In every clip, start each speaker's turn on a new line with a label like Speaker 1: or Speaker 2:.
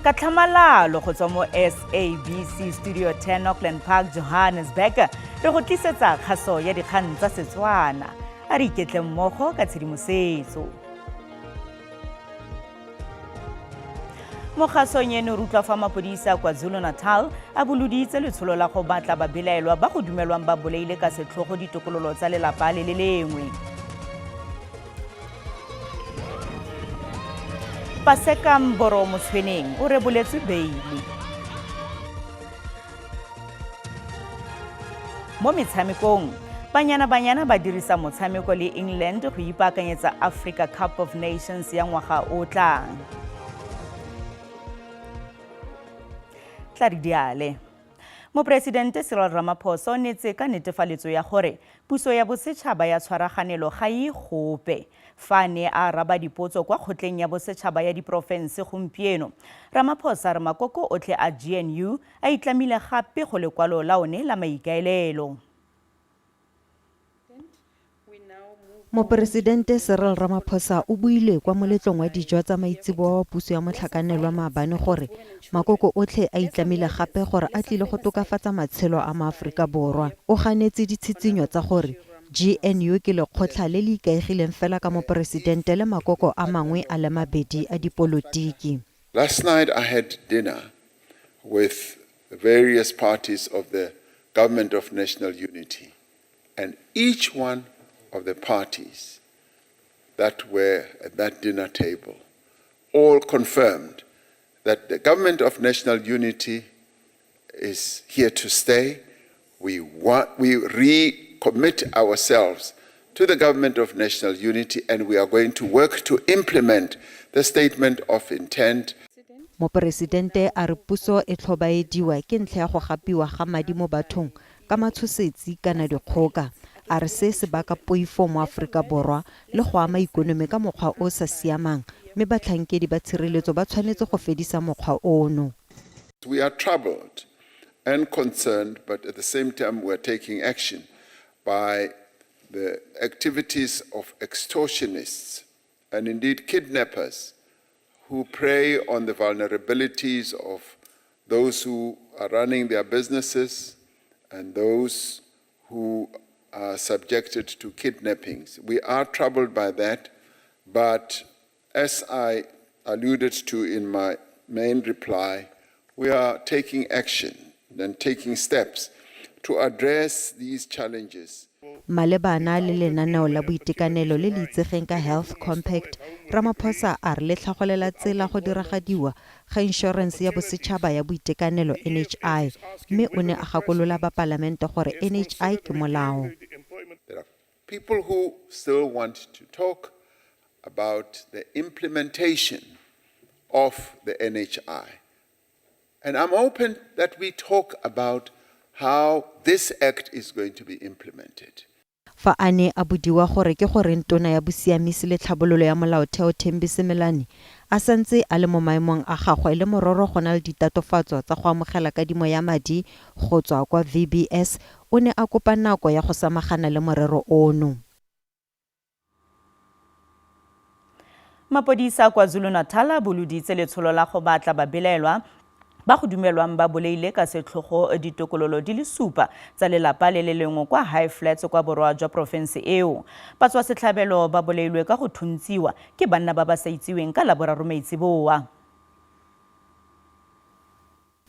Speaker 1: Ka tlhamalalo go tswa mo SABC Studio 10 Auckland Park, Johannesburg, re go tlisetsa kgaso ya dikgang tsa Setswana. A re iketle mmogo ka tshedimosetso. Mo kgasong eno re utlwa fa mapodisa a KwaZulu-Natal a boloditse letsholo la go batla babelaelwa ba go dumelwang ba bolaile ka setlhogo ditokololo tsa lelapa le le lengwe. Paseka Mboro Motshweneng o reboletswe beili. Mo metshamekong, Banyana Banyana ba dirisa motshameko le England go ipaakanyetsa Africa Cup of Nations ya ngwaga o tlang. Tla re diale. Moporesidente Cyril Ramaphosa o netse ka netefaletso ya gore puso ya bosetšhaba ya tshwaraganelo ga e gope. Fa a ne a araba dipotso kwa kgotleng ya bosetšhaba ya diporofense gompieno, Ramaphosa a re makoko otlhe a GNU a itlamile gape go lekwalo la one la maikaelelo.
Speaker 2: Moporesidente Cyril Ramaphosa o buile kwa moletlong wa dijo tsa maitseboa wa puso ya motlhakanelwa maabane gore makoko otlhe a itlamile gape gore a tlile go tokafatsa matshelo a maAforika Borwa. O ganetse ditshitsinyo tsa gore GNU ke lekgotlha le le ikaegileng fela ka moporesidente le makoko a mangwe a le mabedi a dipolotiki.
Speaker 3: Last night I had dinner with the various parties of the Government of National Unity, and each one of the parties that were at that dinner table all confirmed that the Government of National Unity is here to stay. We recommit ourselves to the Government of National Unity, and we are going to work to implement the statement of intent.
Speaker 2: Moporesidente a re puso e tlhobaediwa ke ntlha ya go gapiwa ga madi mo bathong ka matshosetsi kana dikgoka. A re se se baka poifo mo Aforika Borwa le go ama ikonomi ka mokgwa o o sa siamang, mme batlhankedi ba tshireletso ba tshwanetse go fedisa mokgwa ono.
Speaker 3: We are troubled and concerned, but at the same time we are taking action by the activities of extortionists and indeed kidnappers who prey on the vulnerabilities of those who are running their businesses and those who are subjected to kidnappings. We are troubled by that, but as I alluded to in my main reply, we are taking action and taking steps to address these challenges.
Speaker 2: Malebana le lenaneo la boitekanelo le le itsegeng ka Health Compact, Ramaphosa a re le tlhagolela tsela go diragadiwa ga inšorense ya bosetšhaba ya boitekanelo NHI, mme o ne a gakolola bapalamente gore NHI ke molao.
Speaker 3: There are people who still want to talk about the implementation of the NHI. And I'm open that we talk about how this act is going to be implemented.
Speaker 2: Fa a ne a bodiwa gore ke goreng tona ya bosiamisi le tlhabololo ya molaotheo Thembi Simelane a santse a le mo maemong a gagwe le mororo go na le ditatofatso tsa go amogela kadimo ya madi go tswa kwa VBS, o ne a kopa nako ya go samagana le morero ono.
Speaker 1: Mapodisa a KwaZulu-Natal a boloditse letsholo la go batla babelaelwa ba go dumelwang ba bolaile ka setlhogo ditokololo di le supa tsa lelapa le le lengwe kwa High Flats kwa borwa jwa porofense eo. Batswasetlhabelo ba bolailwe ka go thuntsiwa ke banna ba ba sa itsiweng ka Laboraro maitseboa.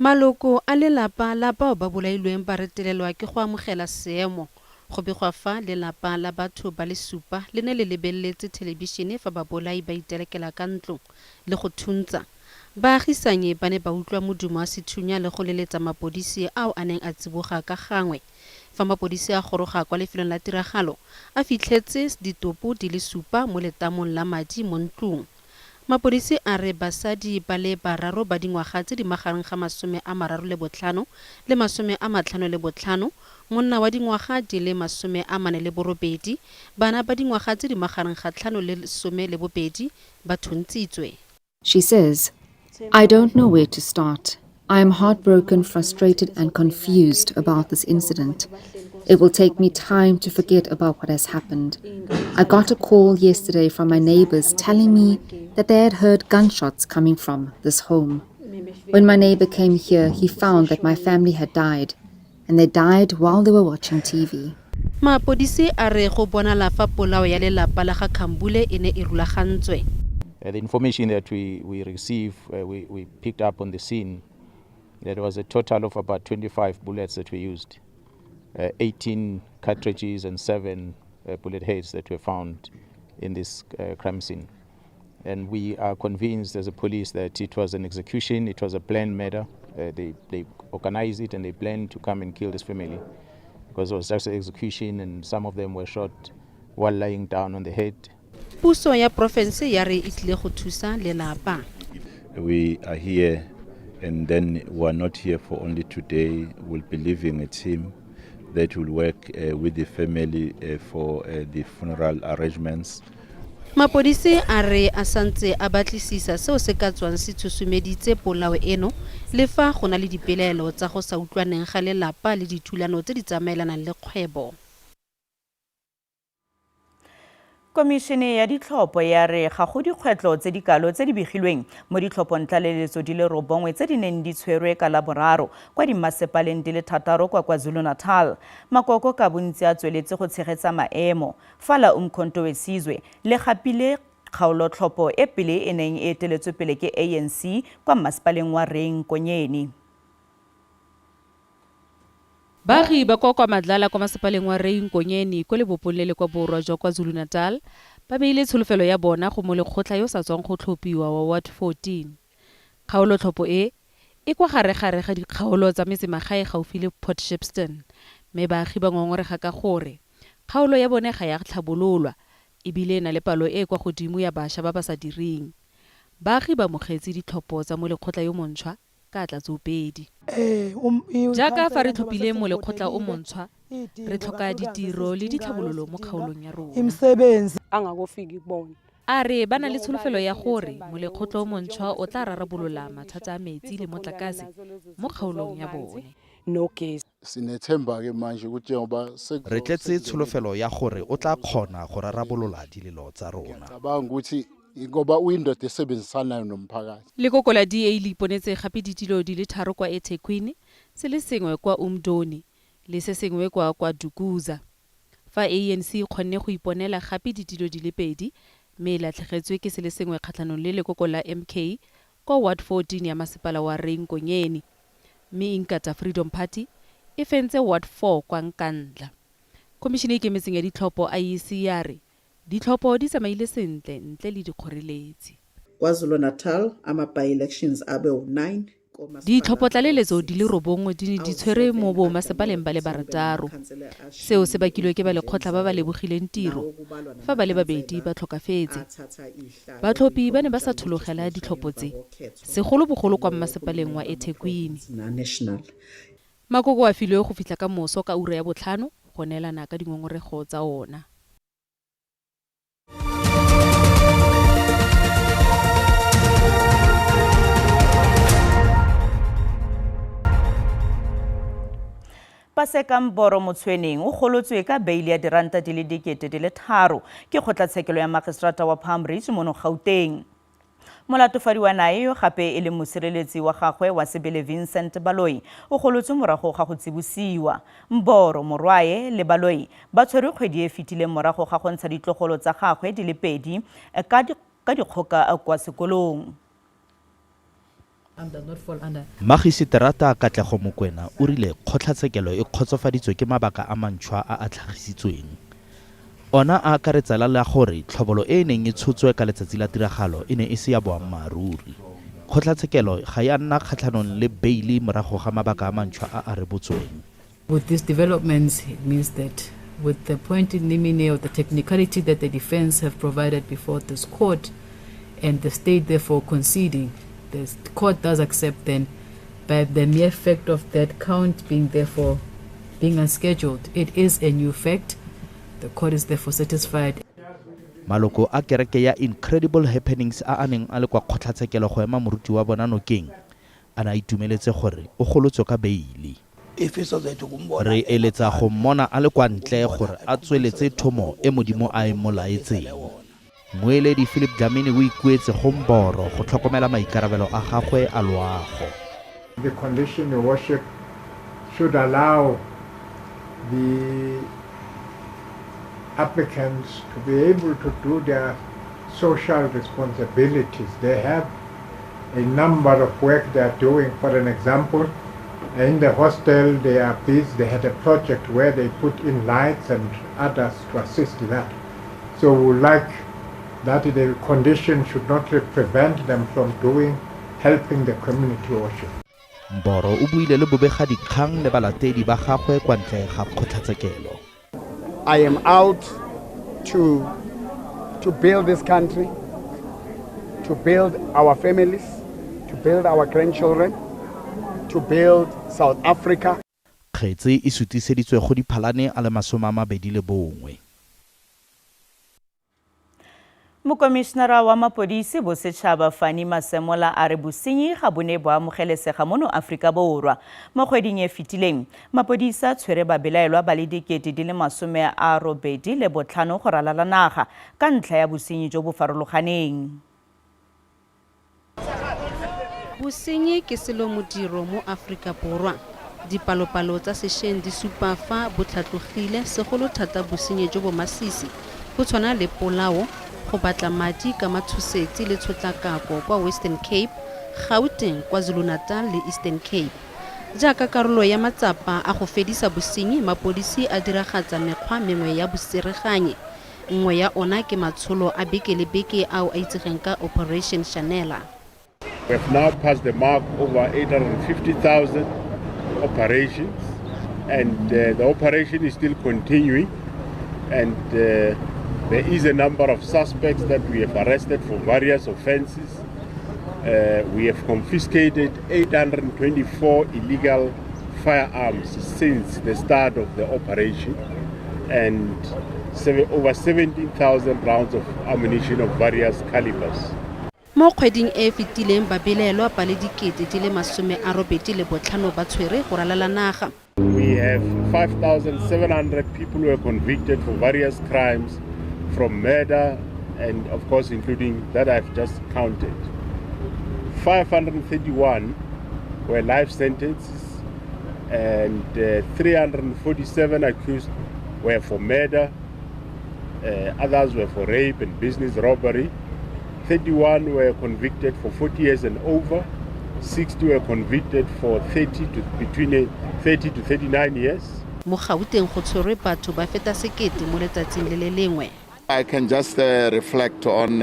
Speaker 4: Maloko a lelapa la bao ba bolailweng ba retelelwa ke go amogela seemo. Go begwa fa lelapa la batho ba le supa le ne le lebeletse thelebišene fa babolai ba itelekela ka ntlo le go thuntsa. Baagisanyi ba ne ba utlwa modumo wa sethunya le go leletsa mapodisi ao a neng a tsiboga ka gangwe. Fa mapodisi a goroga kwa lefelong la tiragalo, a fitlhetse ditopo di le supa mo letamong la madi mo ntlong. Mapodisi a re basadi ba le bararo ba dingwaga tse di magareng ga 35 le 55, monna wa dingwaga di le 48, bana ba dingwaga tse di magareng ga 5 le 12 ba thuntsitswe.
Speaker 5: She says, "I don't know where to start. I am heartbroken, frustrated, and confused about this incident. It will take me time to forget about what has happened. I got a call yesterday from my neighbors telling me that they had heard gunshots coming from this home. When my neighbor came here, he found that my family had died, and they died while they were watching TV.
Speaker 4: Mapodisi a re go bonala fa polao ya lelapa la ga Khambule e ne e rulagantswe.
Speaker 6: The information that we received, we picked up on the scene, there was a total of about 25 bullets that were used, 18 cartridges and 7 bullet heads that were found in this crime scene. And we are convinced as a police that it was an execution, it was a planned murder. They organized it and they planned to come and kill this family, because it was just an execution and some of them were shot while lying down on the head.
Speaker 4: Puso ya porofense ya re e tlile go thusa lelapa.
Speaker 7: We are here, and then we are not here for only today. We'll be leaving a team that will work with the family for the funeral arrangements.
Speaker 4: Mapodisi a re a santse a batlisisa seo se ka tswang se tshusumeditse polao eno, le fa go na le dipelaelo tsa go sa utlwaneng ga lelapa le dithulano tse di tsamaelanang le kgwebo.
Speaker 1: Komišene ya ditlhopho ya re ga go dikgwetlho tse di kalo tse di begilweng mo ditlhophong tlaleletso di le 9 tse di neng di tshwerwe ka Laboraro kwa dimmasepaleng di le 6 kwa KwaZulu-Natal. Makoko ka bontsi a tsweletse go tshegetsa maemo. Fa la Umkhonto we Sizwe le gapile kgaolotlhopho e pele e neng e eteletswe pele ke ANC kwa mmasepaleng wa Ray Nkonyeni.
Speaker 4: Baagi ba kwa kwa Madlala kwa masepaleng wa Ray Nkonyeni kwa lebopong le le kwa borwa jwa KwaZulu-Natal ba beile tsholofelo ya bona go molekgotla yo sa tswang go tlhophiwa wa Ward 14. Kgaolotlhopho e e kwa gare-gare ga dikgaolo tsa metsemagae gaufi le Port Shepstone, mme baagi ba ngongorega ka gore kgaolo ya bone ga ya tlhabololwa ebile e na le palo e kwa godimo ya bašwa ba ba sa direng. Baagi ba amogetse ditlhopho tsa molekgotla yo montšhwa ka tlatsoopedi. Jaaka fa re tlhophile molekgotla o montšhwa, re tlhoka ditiro le ditlhabololo mo kgaolong ya rona. A re ba na le tsholofelo ya gore molekgotla o montšhwa o tla rarabolola mathata a metsi le motlakase mo kgaolong ya bone.
Speaker 8: Re tletse tsholofelo ya gore o tla kgona go rarabolola dilelo tsa rona.
Speaker 4: Lekoko la DA le iponetse gape ditilo di le 3 kwa eThekwini, se le sengwe kwa Umdoni le se sengwe kwa KwaDukuza. Fa ANC e kgonne go iponela gape ditilo di le 2, mme e latlhegetswe ke se le sengwe kgatlhanong le lekoko la MK kwa Ward 14 ya masepala wa Ray Nkonyeni. Mme Inkatha Freedom Party e fentse Ward 4 kwa Nkandla. Khomišene e ikemetseng ya ditlhopho IEC ya re ditlhopho di tsamaile sentle ntle le dikgoreletsi.
Speaker 9: KwaZulu-Natal ama by-elections abe u9.
Speaker 4: Ditlhopho tlaleletso di le 9 di ne di tshwerwe mo bomasepaleng ba le 6. Seo se bakilwe ke balekgotla ba ba lebogileng tiro fa ba le 2 ba tlhokafetse. Batlhophi ba ne ba sa thologela ditlhopho tse, segolobogolo kwa mmasepaleng wa eThekwini. Makoko a filwe go fitlha ka moso ka ura ya 5 go neelana ka dingongorego tsa ona.
Speaker 1: Paseka Mboro Motshweneng o golotswe ka beile ya diranta di le 3,000 ke kgotlatshekelo ya magistrata wa Palm Ridge mono Gauteng. Molatofadiwa nae yo gape e leng mosireletsi wa gagwe wa sebele Vincent Baloyi o golotswe morago ga go tsibosiwa. Mboro, morwae le Baloyi ba tshwerwe kgwedi e fetileng morago ga go ntsha ditlogolo tsa gagwe di le 2 ka dikgoka kwa sekolong.
Speaker 8: Magiseterata Katlego Mokoena o rile kgotlatshekelo e kgotsofaditswe ke mabaka a mantšhwa a a tlhagisitsweng. Ona a akaretsa la gore tlhobolo e e neng e tshotswe ka letsatsi la tiragalo e ne e se ya boammaaruri. Kgotlatshekelo ga ya nna kgatlhanong le beile morago ga mabaka a mantšhwa a a rebotsweng.
Speaker 10: With these developments, it means that with the point in limine or the technicality that the defense have provided before this court, and the state therefore conceding, the court does accept then, by the mere fact of that count being therefore being unscheduled, it is a new fact. The court is therefore satisfied.
Speaker 8: Maloko a kereke ya Incredible Happenings a a neng a le kwa kgotlatshekelo go ema moruti wa bona nokeng, a ne a itumeletse gore o golotswe ka beile. Re eletsa go mmona a le kwa ntle gore a tsweletse thomo e Modimo a e mo laetseng. Mmueledi Philip Dlamini o ikuetse go Mboro go tlhokomela maikarabelo a gagwe a loago.
Speaker 11: The condition, Your Worship, should allow the applicants to be able to do their social responsibilities. They have a number of work they are doing. For an example, in the hostel they are busy. They had a project where they put in lights and others to assist that. So we would like that the condition should not prevent them from helping the community worship.
Speaker 8: Mboro o buile le bobegadikgang le balatedi ba gagwe kwa ntle ga kgotlatshekelo.
Speaker 12: I am out to build this country, to build our families, to build our grandchildren, to build South Africa.
Speaker 8: Kgetse e sutiseditswe go Diphalane a le 21.
Speaker 1: Mokomišenara wa mapodisi bosetšhaba Fannie Masemola a re bosenyi ga bo ne bo amogelesega mono Aforika Borwa. Mo kgweding e fetileng, mapodisi a tshwere babelaelwa ba le 85 go ralala naga ka ntlha ya bosenyi jo bo farologaneng.
Speaker 4: Bosenyi ke selo modiro mo Aforika Borwa. Dipalopalo tsa sešweng di supa fa bo tlhatlogile segolo thata bosenyi jo bo masisi bo tshwana le polao, go batla madi ka matshosetsi le tshotlakako kwa Western Cape, Gauteng, KwaZulu-Natal le Eastern Cape. Jaaka karolo ya matsapa a go fedisa bosenyi, mapodisi a diragatsa mekgwa mengwe ya bosereganyi. Nngwe ya ona ke matsholo a beke le beke ao a itsegeng ka Operation Shanela.
Speaker 13: We have now passed the mark over 850,000 operations, and the operation is still continuing, and there is a number of suspects that we have arrested for various offenses. We have confiscated 824 illegal firearms since the start of the operation, and over 17,000 rounds of ammunition of various calibers.
Speaker 4: Mo kgweding e e fetileng babelaelwa ba le 85 ba tshwere go ralala naga.
Speaker 13: We have 5,700 people who were convicted for various crimes, from murder and of course including that I've just counted. 531 were life sentences, and 347 accused were for murder, others were for rape and business robbery. 31 were convicted for 40 years and over, 60 were convicted for between 30 to 39 years.
Speaker 4: Mo Gauteng go tshwerwe batho ba feta 1,000 mo letsatsing le le lengwe.
Speaker 3: I can just reflect on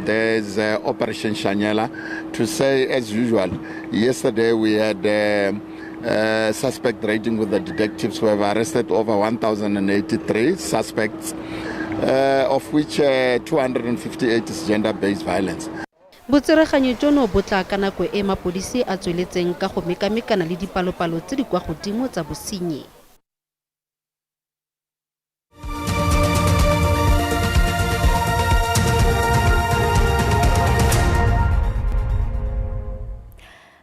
Speaker 3: there's Operation Shanela to say, as usual, yesterday we had suspect raiding with the detectives who have arrested over 1,083 suspects, of which 258 is gender-based violence.
Speaker 4: Botsereganyi jono bo tla ka nako e mapodisi a tsweletseng ka go mekamekana le dipalopalo tse di kwa godimo tsa bosenyi.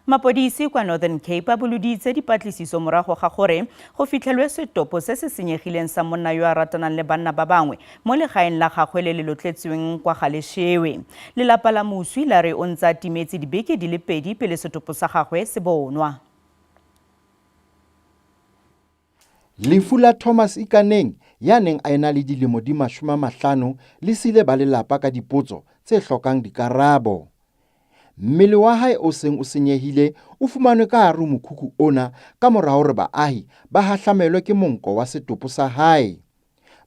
Speaker 1: Mapodisi kwa Northern Cape a boloditse dipatlisiso morago ga gore go fitlhelwe setopo se se senyegileng sa monna yo a ratanang le banna ba bangwe mo legaeng la gagwe le le lotletsweng kwa Galeshewe. Lelapa la moswi la re o ntse a timetse dibeke di le 2 pele setopo sa gagwe se bonwa.
Speaker 14: Lefu la Thomas Ikaneng ya neng a ena le dilemo di 50 le sile ba lelapa ka dipotso tse hlokang dikarabo. Mmele wa hae o seng o senyehile o fumanwe ka hare ho mokhukhu ona ka mora hore baahi ba hahlamelwe ke monko wa setopo sa hae.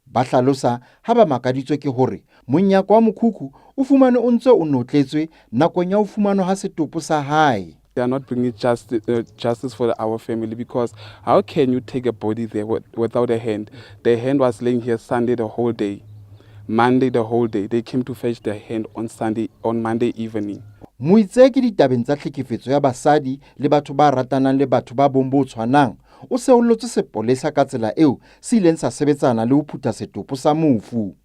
Speaker 14: Ba hlalosa ha ba makaditswe ke hore monyako wa mokhukhu o fumanwe o ntse o notletswe nakong ya ho fumanwa ha setopo sa hae.
Speaker 15: They are not bringing justice for our family, because how can you take a body there without a hand? The hand was laying here Sunday the whole day, Monday the whole day. They came to fetch the hand on Sunday, on Monday evening.
Speaker 14: Moitseki ditabeng tsa tlhekefetso ya basadi le batho ba ratanang le batho ba bong bo tshwanang o seollotse sepolesa ka tsela eo se ileng sa sebetsana le ho phutha setopo sa mofu.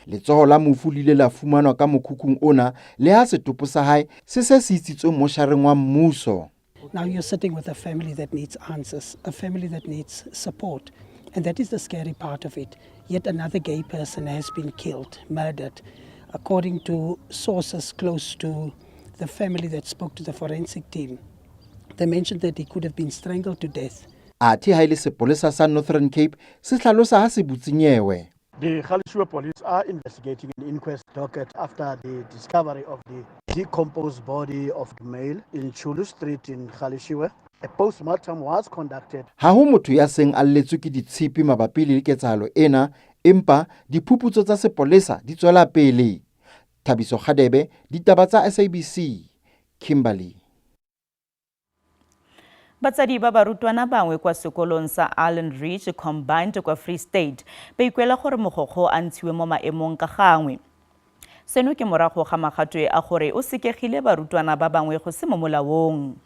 Speaker 14: Letsoho la mofu le ile la fumanwa ka mokhukhung ona le ha setopo sa hae se se se isitswe moshareng wa mmuso.
Speaker 16: Now you're sitting with a family that needs answers, a family that needs support, and that is the scary part of it. Yet another gay person has been killed, murdered. According to sources close to the family that spoke to the forensic team, they mentioned that he could have been strangled to death.
Speaker 14: Athe ha e le sepolesa sa Northern Cape se hlalosa ha se butse nyewe.
Speaker 17: The Galeshewe police are investigating an inquest docket after the discovery of the decomposed body of the male in Chulu Street in Galeshewe. A postmortem was conducted.
Speaker 14: Ha ho motho ya seng a lletswe ke ditshipi mabapi le ketsahalo ena, empa diphuputso tsa sepolesa di tswela pele. Thabiso Kgadebe, ditaba tsa SABC, Kimberley.
Speaker 1: Batsadi ba barutwana bangwe kwa sekolong sa Island Ridge Combined kwa Free State ba ikuela gore mogokgo a ntshiwe mo maemong ka gangwe. Seno ke morago ga magatwe a gore o sekegile barutwana ba bangwe go se mo molaong.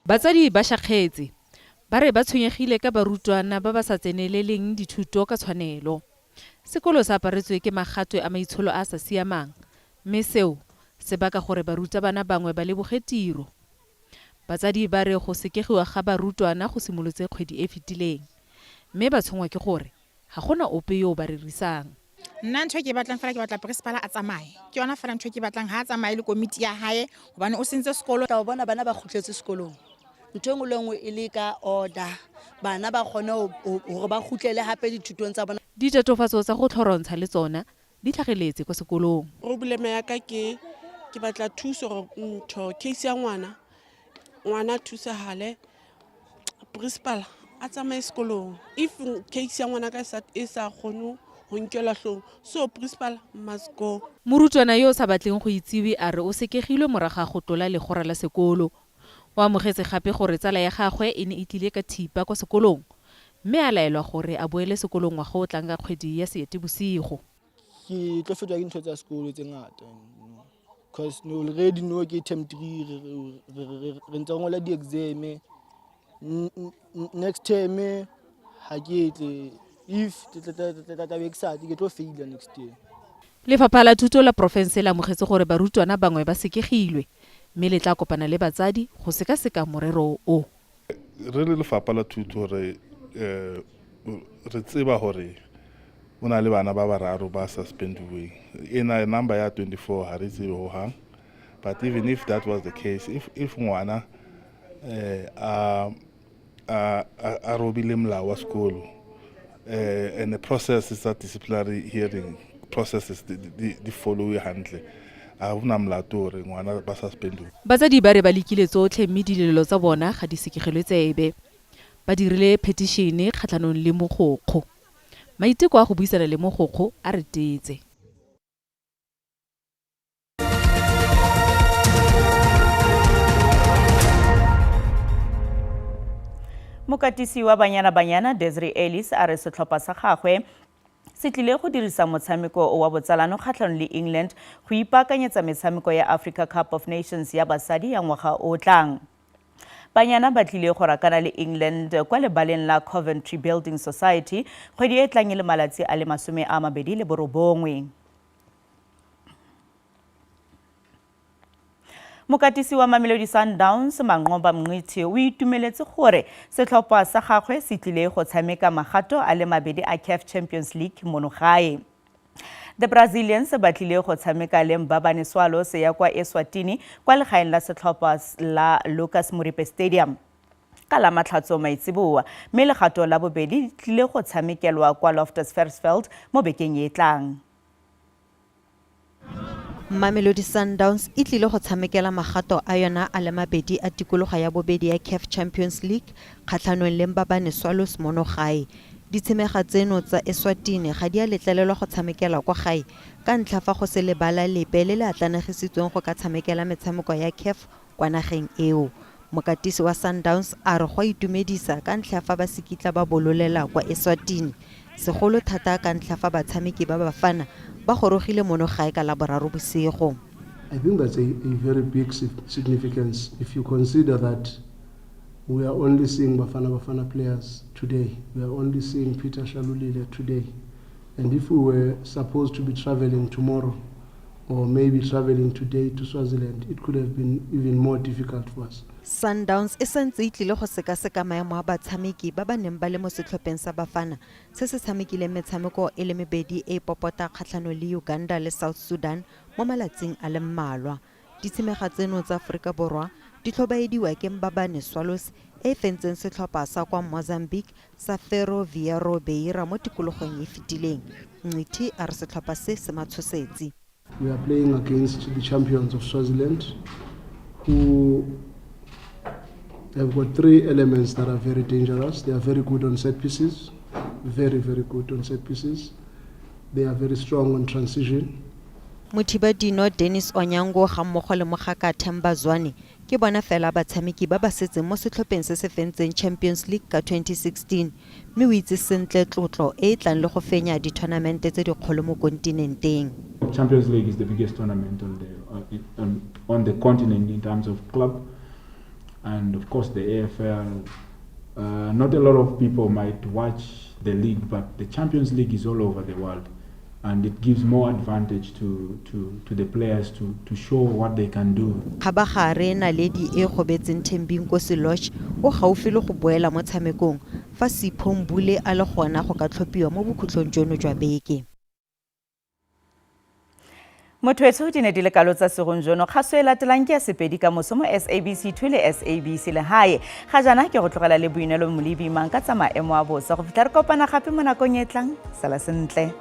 Speaker 18: Batsadi ba shakgetse ba re ba tshwenyegile ka barutwana ba ba sa tseneleleng dithuto ka tshwanelo. Sekolo se aparetswe ke magatwe a maitsholo a a sa siamang mme seo se baka gore barutabana bangwe ba leboge tiro. Batsadi ba re go sekegiwa ga barutwana go simolotse kgwedi e fetileng mme ba tshwenngwa ke gore ga gona ope yo o ba rerisang.
Speaker 19: Nna ntho e ke e batlang fela ke batla principal a tsamaye. Ke yona fela ntho e ke batlang ha a tsamaye le komiti ya hae hobane o sentse sekolo.
Speaker 20: Tla o bona bana ba kgutletse sekolong. Ntho e nngwe le nngwe e le ka order. Bana ba kgone hore ba kgutlele hape dithutong tsa bona.
Speaker 18: Ditatofatso tsa go tlhorontsha le tsona di tlhageletse kwa sekolong.
Speaker 21: Problem ya ka ke ke batla thuso gore ntho case ya ngwana ngwana a thusagale principal a tsamaye sekolong if case ya ngwana ka e sa kgone go nkelwa hlong so principal must go.
Speaker 18: Morutwana yo o sa batleng go itsiwe a re o sekegilwe morago ga go tlola legora la sekolo. O amogetse gape gore tsala ya gagwe e ne e tlile ka thipa kwa sekolong mme a laelwa gore a boele sekolong ngwaga o tlang ka kgwedi ya Seetebosigo.
Speaker 22: Ke tlo fetwa ke ntho tsa sekolo tse ngata cause no already no ke term 3 re ntse re ngola di-exam next term ha ke tle if tla be ke sa tle ke tlo faila next year.
Speaker 18: Lefapha la Thuto la porofense le amogetse gore barutwana bangwe ba sekegilwe mme le tla kopana le batsadi go sekaseka morero o.
Speaker 23: Re le lefapha la thuto re re tseba hore o na le bana ba bararo ba suspendiweng ena number ya 24 ha re tsebe hohang, but even if that was the case, if ngwana a robile molao wa sekolo and the process tsa disciplinary hearing processes di followe hantle, ha hona molato hore ngwana ba suspendiwe.
Speaker 18: Batsadi ba re ba lekile tsotlhe mme dilelo tsa bona ga di sekegelwe tsebe. Ba dirile phetišene kgatlhanong le mogokgo. Maiteko a go buisana le mogokgo a retetse.
Speaker 1: Mokatisi wa Banyana Banyana Desiree Ellis a re setlhopha sa gagwe se tlile go dirisa motshameko wa botsalano kgatlhanong le England go ipaakanyetsa metshameko ya Africa Cup of Nations ya basadi ya ngwaga o tlang. Banyana ba tlile go rakana le England kwa lebaleng la Coventry Building Society kgwedi e tlang e le malatsi a le 29. Mokatisi wa Mamelodi Sundowns Manqoba Mngqithi o itumeletse gore setlhopha sa gagwe se tlile go tshameka magato a le mabedi a CAF Champions League mono gae. The Brazilians ba tlile go tshameka le Mbabane Swallows ya kwa Eswatini kwa legaeng la setlhopha la Lucas Moripe Stadium ka la Matlhatso maitseboa, mme legato la bobedi le tlile go tshamekelwa kwa Loftus Versfeld mo bekeng e tlang.
Speaker 2: Mamelodi Sundowns e tlile go tshamekela magato a yona a le mabedi a tikologo ya bobedi ya CAF Champions League kgatlhanong le Mbabane Swallows mono gae. Ditshemega tseno tsa Eswatini ga di a letlelelwa go tshamekela kwa gae ka ntlha fa go se lebala lepe le le atlanegisitsweng go ka tshamekela metshameko ya CAF kwa nageng eo. Mokatisi wa Sundowns a re go a itumedisa ka ntlha fa ba se kitla ba bololela kwa Eswatini, segolo thata ka ntlha fa batshameki ba Bafana ba gorogile mono gae ka Laboraro bosigo.
Speaker 24: I think that's a very big significance if you consider that we are only seeing Bafana Bafana players today. We are only seeing Peter Shalulile today. And if we were supposed to be traveling tomorrow, or maybe traveling today to Swaziland, it could have been even more difficult for us.
Speaker 2: Sundowns e santse e tlile go sekaseka maemo a batshameki ba ba neng ba le mo setlhopheng sa Bafana se se tshamekileng metshameko e le mebedi e e popota kgatlhanong le Uganda le South Sudan mo malatsing a le mmalwa. Ditshimega tseno tsa Aforika Borwa di tlhobaediwa ke Mbabane Swallows e e fentseng setlhopha sa kwa Mozambique sa Ferroviário Beira mo tikologong e e fetileng. Mngqithi a re setlhopha se se matshosetsi.
Speaker 24: We are playing against the champions of Swaziland, who have got three elements that are very dangerous. They are very good on set pieces, very, very good on set pieces. They are very strong on transition.
Speaker 2: Mothibadino Dennis Onyango gammogo le mogaka Themba Zwane ke bona fela batshameki ba ba setseng mo setlhopheng se se fentseng Champions League ka 2016 mme o itse sentle tlotlo e e tlang le go fenya dithonamente tse dikgolo mo kontinenteng.
Speaker 5: Champions League is the biggest tournament on the, on, on the continent in terms of club and of course the AFL. Not a lot of people might watch the league, but the Champions League is all over the world, and it gives more advantage to, to, to the players to, to show what they can do.
Speaker 2: Kgabagare naledi e e gobetseng Thembinkosi Lorch o gaufi le go boela mo tshamekong fa Sipho Mbule a le gona go ka tlhophiwa mo bokhutlong jono jwa beke.
Speaker 1: Motho etsho di ne di le kalo tsa segong jono. Kgaso e latelang ke ya Sepedi ka moso mo SABC 2 le SABC Lehae. Ga jaana ke go tlogela le Boineelo Molebi mang ka tsa maemo a bosa go fitlha re kopana gape mo nakong e tlang. Sala sentle.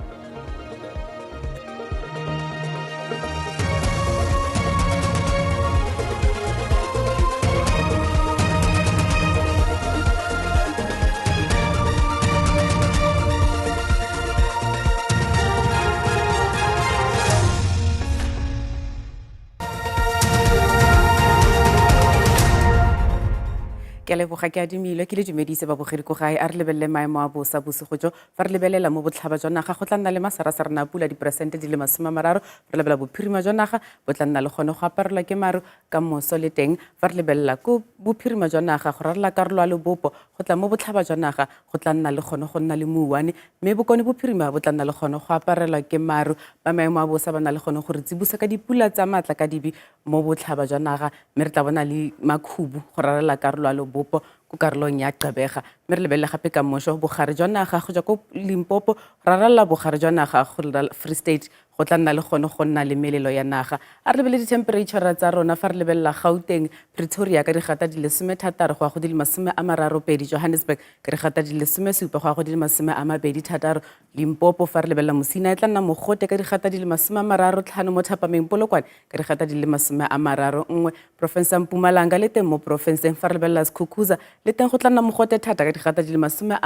Speaker 6: Ke a leboga ke adimilwe ke le dumedise babogedi ko gae. A re lebelele maemo a bosa bosigo jo. Fa re lebelela mo botlhaba jwa naga, go tla nna le masarasarana a pula diperesente di le 30. Fa re lebelela bophirima jwa naga, bo tla nna le gone go aparelwa ke maru ka moso le teng. Fa re lebelela ko bophirima jwa naga, go rarela karolo ya lebopo go tla mo botlhaba jwa naga, go tla nna le gone go nna le mouwane, mme bokone bophirima bo tla nna le gone go aparelwa ke maru. Ba maemo a bosa ba na le gone go re tsibosa ka dipula tsa maatla ka dibi mo botlhaba jwa naga, mme re tla bona le makhubu go rarela karolo ya lebopo ko karolong ya Gqeberha. Mme re lebelele gape ka moso bogare jwa naga go tswa ko Limpopo go rarela bogare jwa naga go Free State, go tla nna le gone go nna le melelo ya naga. A re lebelele dithempereitšhara tsa rona. Fa re lebelela Gauteng, Pretoria ka digata di le 16 go ya go di le 32, Johannesburg ka digata di le 17 go ya go di le 26, Limpopo fa re lebelela Musina e tla nna mogote ka digata di le 35 mo thapameng, Polokwane ka digata di le 31, porofense ya Mpumalanga le teng mo porofenseng fa re lebelela Skukuza le teng go tla nna mogote thata ka digata di le 36,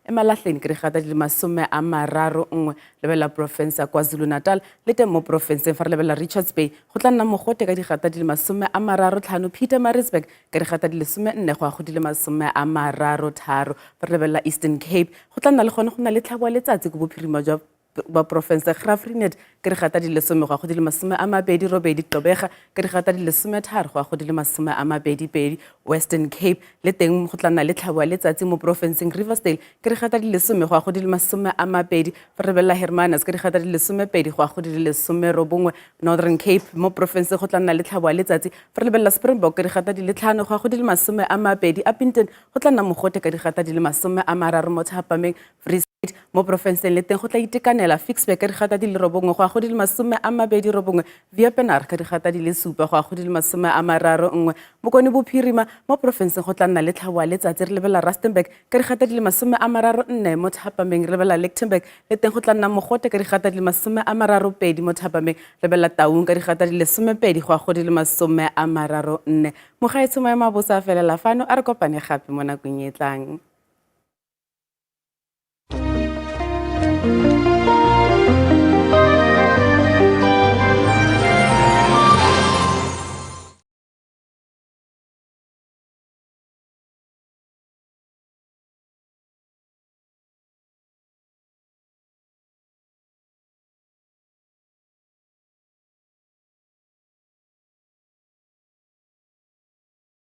Speaker 6: Emalahleni ka digata di le 31. Lebelela porofense ya KwaZulu-Natal le teng mo porofenseng fa re lebelela Richards Bay go tla nna mogote ka digata di le 35, Pietermaritzburg ka digata di le 14 go ya go di le 33. Fa re lebelela Eastern Cape go tla nna le gone go nna le tlhabo ya letsatsi ko bophirima jwa ba porofense Graaff-Reinet ka digata di le 10 go ya go di le 28, Gqeberha ka digata di le 13 go ya go di le 22, Western Cape le teng go tla nna le tlhabo ya letsatsi mo porofenseng Riversdale ka digata di le 10 go ya go di le 20. Fa re lebelela Hermanus ka digata di le 12 go ya go di le 19, Northern Cape mo porofenseng go tla nna le tlhabo ya letsatsi. Fa re lebelela Springbok ka digata di le 5 go ya go di le 20, Upington go tla nna mogote ka digata di le 30 mo thapameng, Free State mo porofenseng le teng go tla itekanela, Ficksburg ka digata di le 9 go ya go di le 29, Wepener ka digata di le 7 go ya go di le 31. Bokone Bophirima mo porofenseng go tla nna le tlhabo ya letsatsi. Re lebelela Rustenburg ka digata di le 34 mo thapameng, re lebelela Lichtenburg le teng go tla nna mogote ka digata di le 32 mo thapameng, lebelela Taung ka digata di le 12 go ya go di le 34. Mogaetsho, maemo a bosa a felela fano, a re kopane gape mo nakong e tlang.